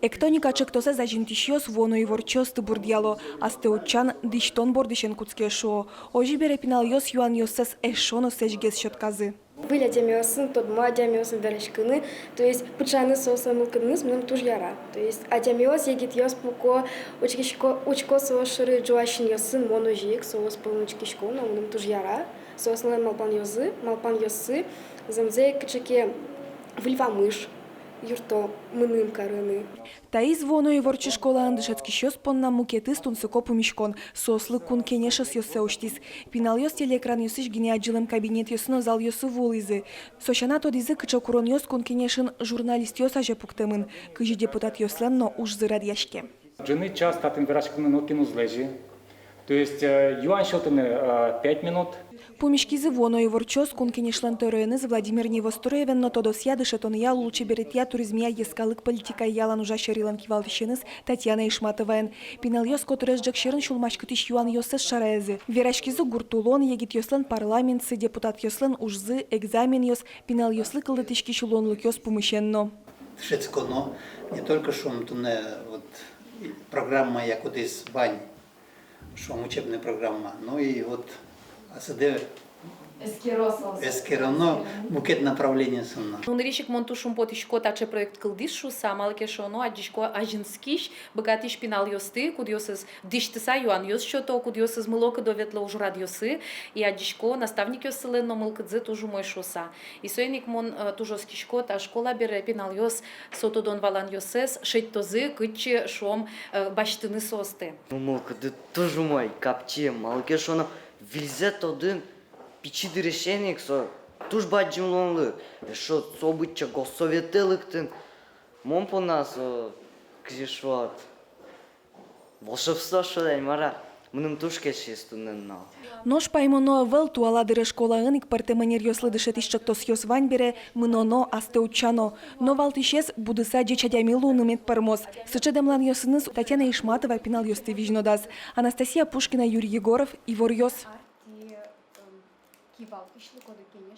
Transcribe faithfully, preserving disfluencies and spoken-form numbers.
Эктоника ӵектосэз азинтӥсьёс вуоно иворчиосты бурдъяло, астэ утчан дӥсьтон бордысен кутске, шуо. Озьы бере, пиналъёс юанъёссэс эшшо но сэзьгес сётказы. Выль адямиосын, тодмо адямиосын вераськыны, то есть пыӵаны соослэн мылкыдыныз мыным туж яра. То есть адямиос, егитъёс пуко, учкисько, учко соос шоры ӝуась синъёсын, мон озьы ик соос пӧлын учкисько но, мыным туж яра. Соослэн малпанъёссы, малпанъёссы зэмзэ ик кыӵе ке выль вамыш юртто мыным карыны. Таиз вуоно иворчи школаын дышетскисьёс понна мукетыз тунсыко пумиськон. Соослы Кун Кенеш ӧсъёссэ усьтӥз. Пиналъёс телеэкранъёсысь гинэ адӟылэм кабинетъёсы но залъёсы вуылӥзы. Со сяна тодӥзы, кыӵе куронъёс Кун Кенешын журналистъёс азе пуктэмын, кызьы депутатъёслэн но ужзы радъяське. Ӝыны час татын вераськыны нокин уз лэзьы. То есть, э, юан сётыны, э, пять минут. Пумиськизы вуоно иворчиос Кун Кенешлэн тӧроеныз Владимир Невоструевен но тодосъя, дышетонъя, лулчеберетъя, туризмъя, йӧскалык политикая ялан ужась ӧрилэн кивалтӥсеныз Татьяна Ишматоваен. Пиналъёс котырес ӝӧк сьӧрын сюлмаськытӥсь юанъёссэс шараязы. Вераськизы гурт улон, егитъёслэн парламентсы, депутатъёслэн ужзы, экзаменъёс, пиналъёслы кылдытӥськись луонлыкъёс пумысен но. Дышетсконо не только, шуом, туннэ вот программая, кудӥз вань, шуом, учебная программа, но и вот асьсэдэ эскеро соос, эскероно мукет направлениосын но. Ну, нырысь ик мон туж шумпотӥсько, таӵе проект кылдӥз шуыса, малы ке шуоно, адӟисько азинскись, быгатӥсь пиналъёсты, кудъёсыз дӥсьтыса юанъёс сёто, кудъёсыз мылокыдо ветло ужрадъёсы, и адӟисько наставникъёссылэн но мылкыдзы туж умой шуыса. И соин ик мон, э, туж оскисько, та школа бере пиналъёс со тодон-валанъёссэс шедьтозы, кытчы, шуом, э, басьтыны соосты. Ну, мылкыды туж умой, капчи, малы ке шуоно, выльзэ тодын пичи дырысен ик со туж бадӟым луонлык. Эшшо со быдӟа госсоветэ лыктын. Мон понна со, кызьы шуод, волшебство, шуод-а, мар-а, мыным туж кельшиз туннэ нунал. Нош паймоно ӧвӧл, туала дыре школаын ик пӧртэм ӧнеръёслы дышетӥсь ӵектосъёс вань бере, мыноно, астэ утчано. Но валтӥсез, будыса ӟеч адями луыны мед пӧрмоз. Сыӵе дэмланъёсыныз Татьяна Ишматова пиналъёсты визьнодаз. Анастасия Пушкина, Юрий Егоров, «Иворъёс».